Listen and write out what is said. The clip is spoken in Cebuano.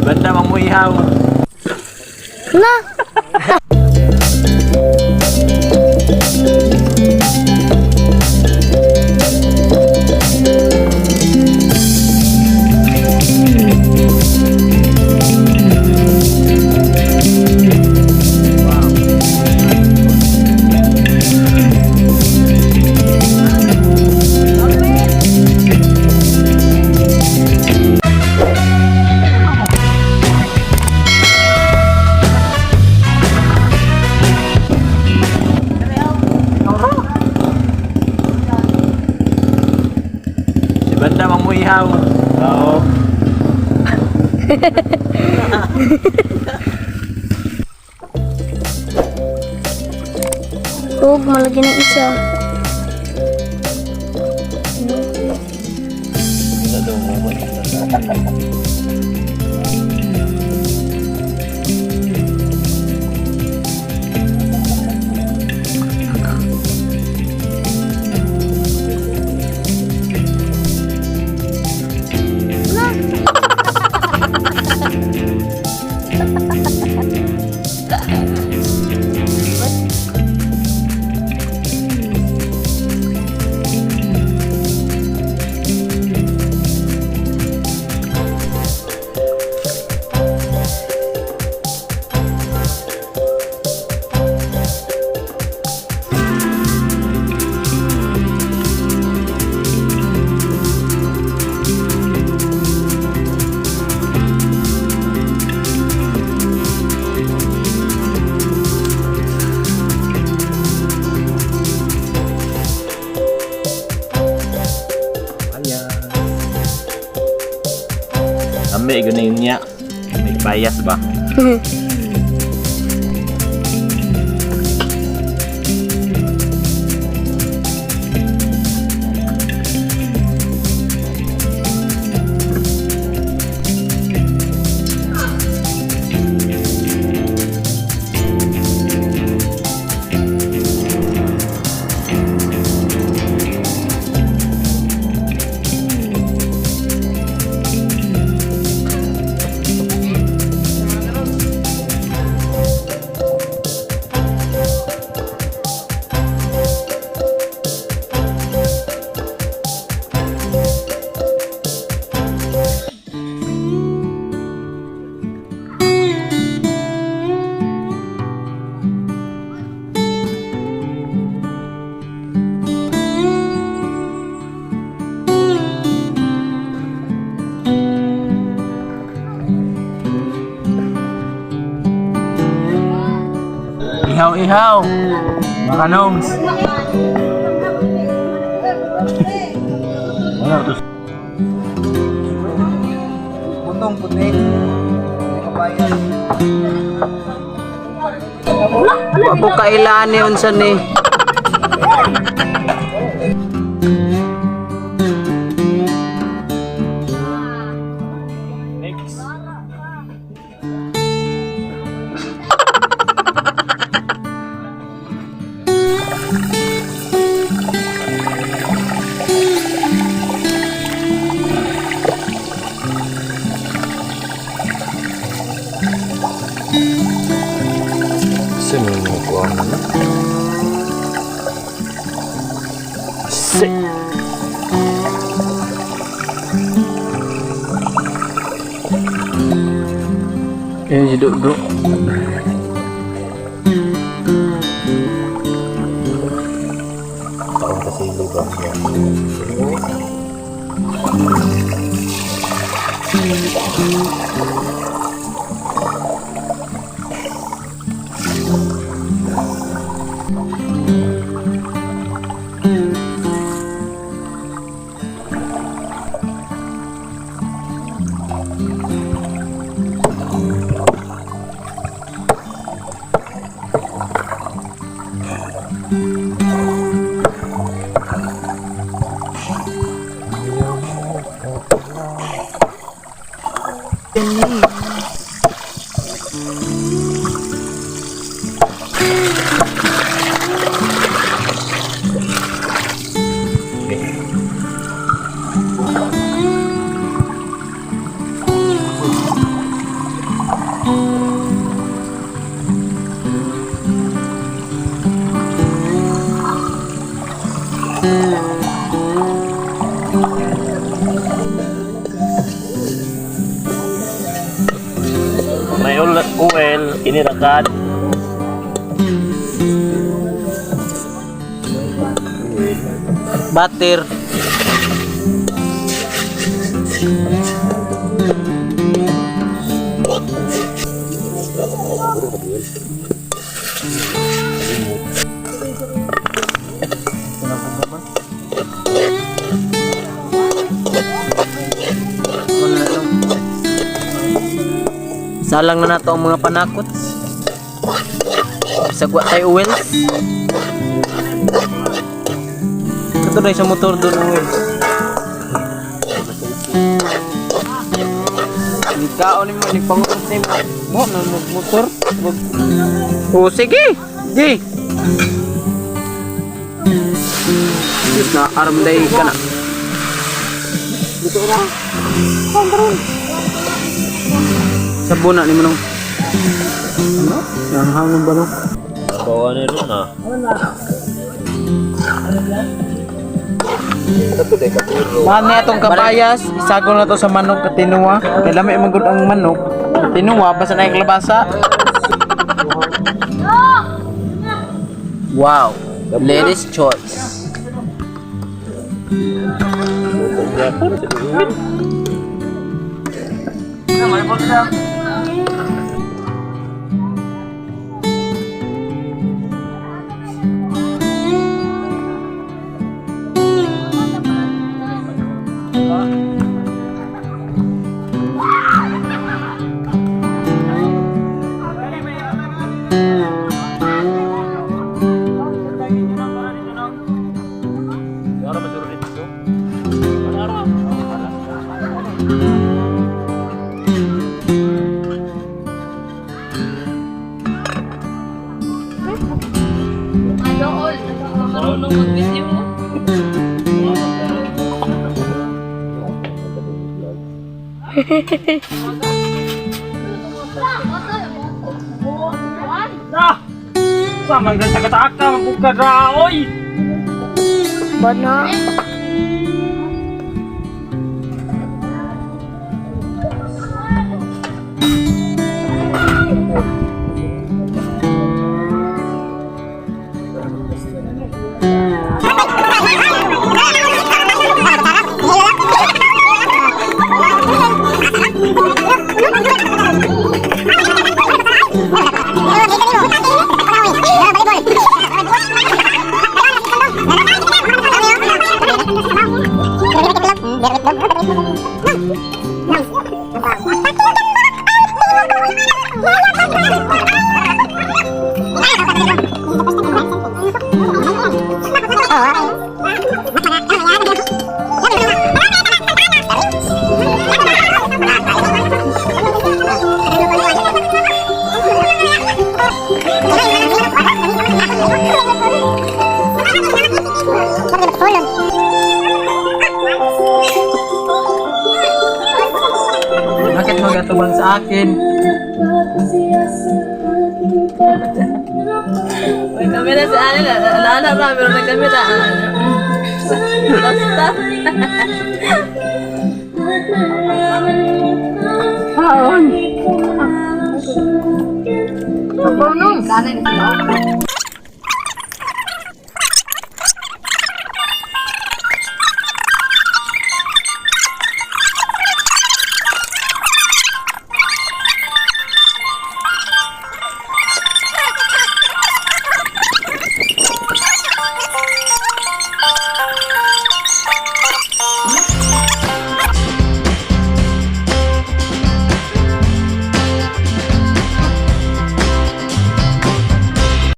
Banda mang muihaw. Na! Si Banda mang muihaw. Oo. Huwag malagyan ng isa. Ayan. Ami guna yun niya. May bias ba? Ihaw, ihaw. Mga noms. Ano to? Butong puti. May kabayan. Wa ko kailan ni unsa ni. Next. Sino ko ang ano? Si. Eh, si Duduk. Taon kasi libang niya. Kini rakan. Butter. Salang na nato ang mga panakot. Sagwa tayo wheels. Ito na sa motor doon ang wheels. Nikaon ni mo ni pangutot ni mo. Mo na motor. Oh sige. Di. Diyos na arm day ka na. Dito na. Sabuna ni mo nung. Ano? Ang hangin ba no? Bawa ni ron ah. Mahal na itong kabayas, isagol na to sa manok at tinuwa. Kay lami man gud ang manok. Tinuwa basta na yung kalabasa. Wow, ladies choice. Marunong mag-video mo. Bana. Bakit magatubang sa akin? May kamera si Ani. Alala ra, pero may kamera. Basta. Kanin.